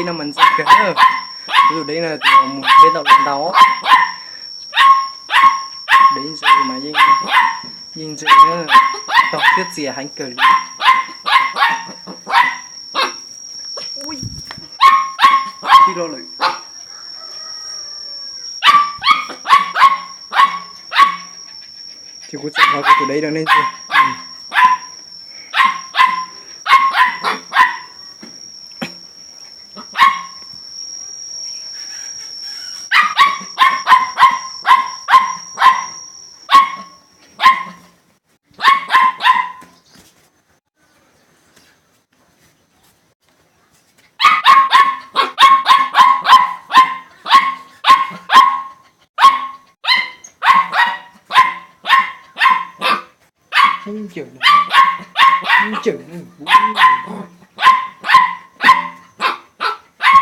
Dej no mas ntse kawg na. Kuv tus dej no mus teb tau los ntau. Dej ntse mas yeej, yeej ntse na, tau thiab txias heev kawg li. Tij lo lawm. Ces kuv txawm hov kuv tus dej rau nej ntsia. Ncawm, ncawm,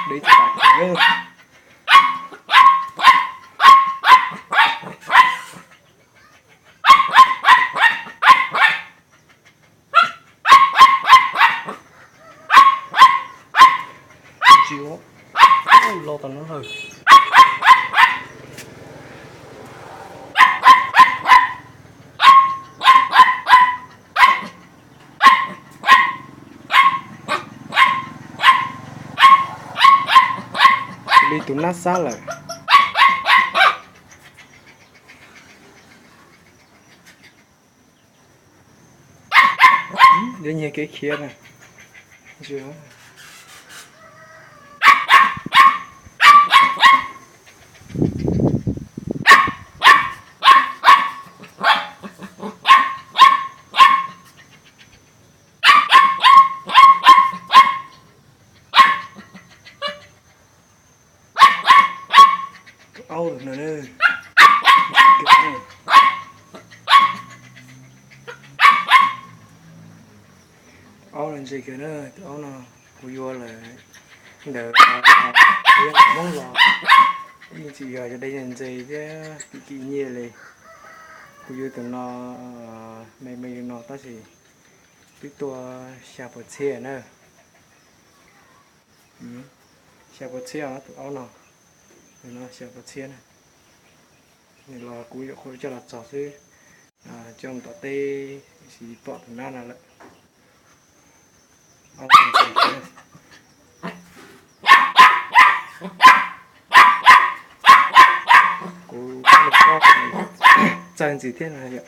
dej txawm dam kiag. Tsis, lo tau no lawm. Li tus nab xab lawm. Yuav nyiag kev khiav na. Tus aub no, tus aub no ntse kawg na, tus aub no kuv yuav lawm ntawm, kuv yuav ntawm Hmoob los yeej tsis yog cov dej ntse thiab kim kim nyiaj li. Kuv yuav tus no me me li no tab sis twb tuaj xya puas txhiab na. Xya puas txhiab tus aub no, no xya puas txhiab na. Nws los kuv yuav qhuav coj los txog xwb, coj mus tom teb, tsis pom tus nab no lawm. Kuv txawj ntxiv thiab no yom.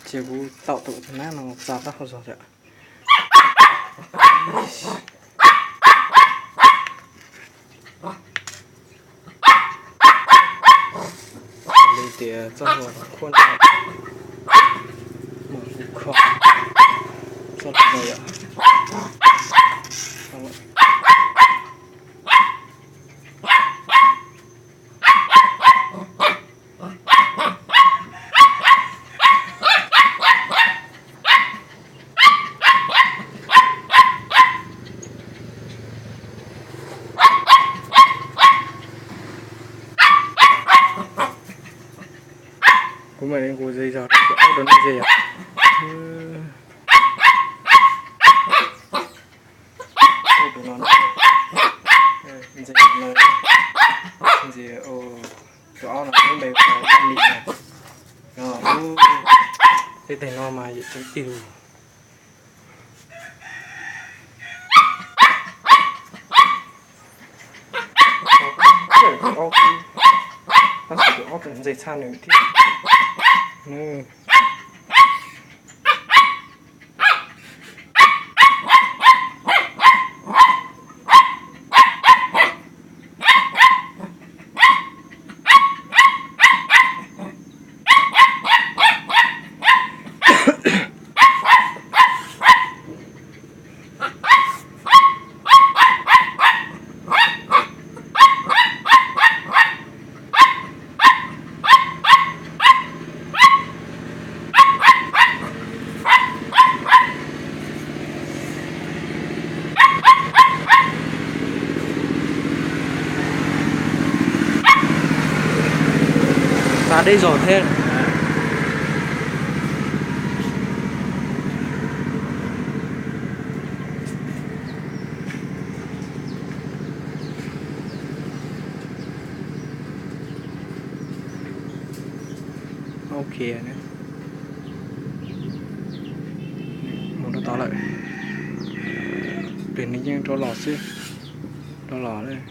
Ces kuv tau tus nab no txog taub hau zog lawm. Li tias txoj hlua khuab no, mus kuv kho txoj hlua no yom. Kuv mam li nqus zej zog rau tus aub rau nej ze yom. Tus no, ntses no, ntses, tus aub no lub npe hu ua Yaj Lis na. Tej teg no mas yawm tseem tig lug. Tab sis tus aub tseem ntse tshaj nws thiab. Xa deb zog thiab. Ok, mus rau tod lawm. Pem nws yeej rov los xwb, rov los lawm.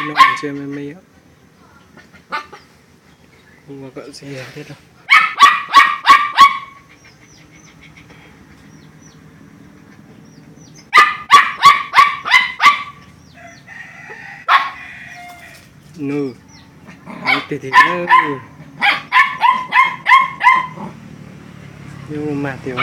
Ib no ntsia me me, ua kom txiv yog thiab rau. Nws, tiag tiag na, nws mag tiag.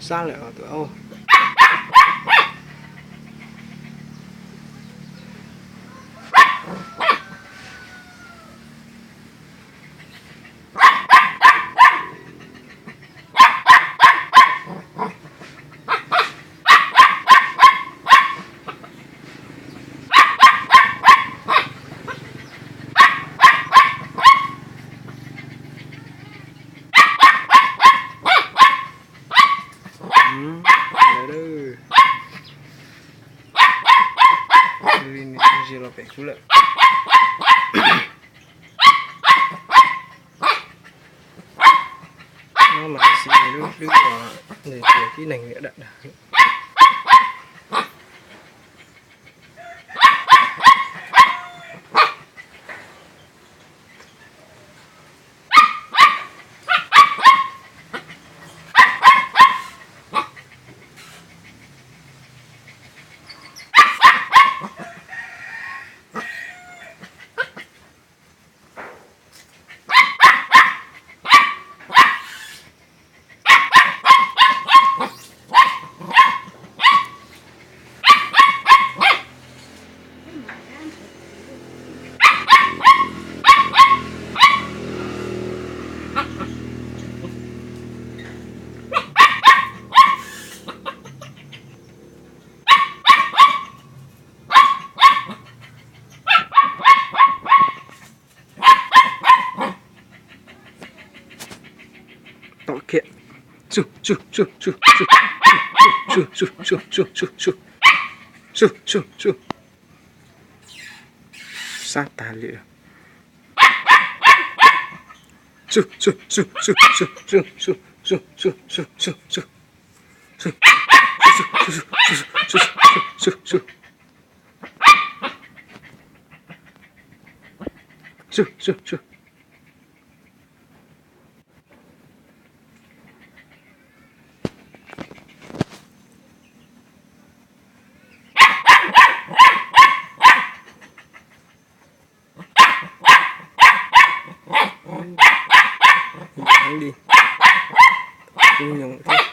Sab lawm os tus aub. Li nws zis los pem kuv lawm. No mas xij lub hlwb uas nws tias tib neeg niam dam dag. Tom kiag. Xu, xu, xu, xu, xu, xu, xu, xu, xu, xu, xu, xu, xu, xu, xu. Sab tag li. Xu, xu, xu, xu, xu, xu, xu, xu, xu, xu, xu, xu, xu. Xu, xu, xu. Heev li. Kuv nyoos thiab.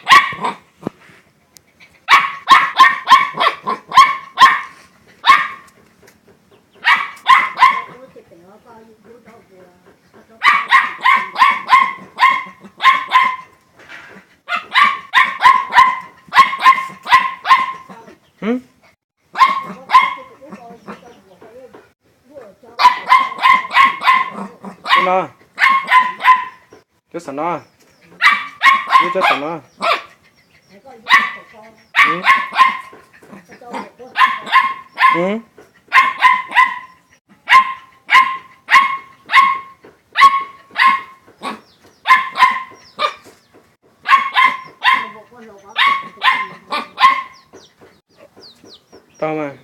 Cov no, cov xav no, cov xav no. Tau mas.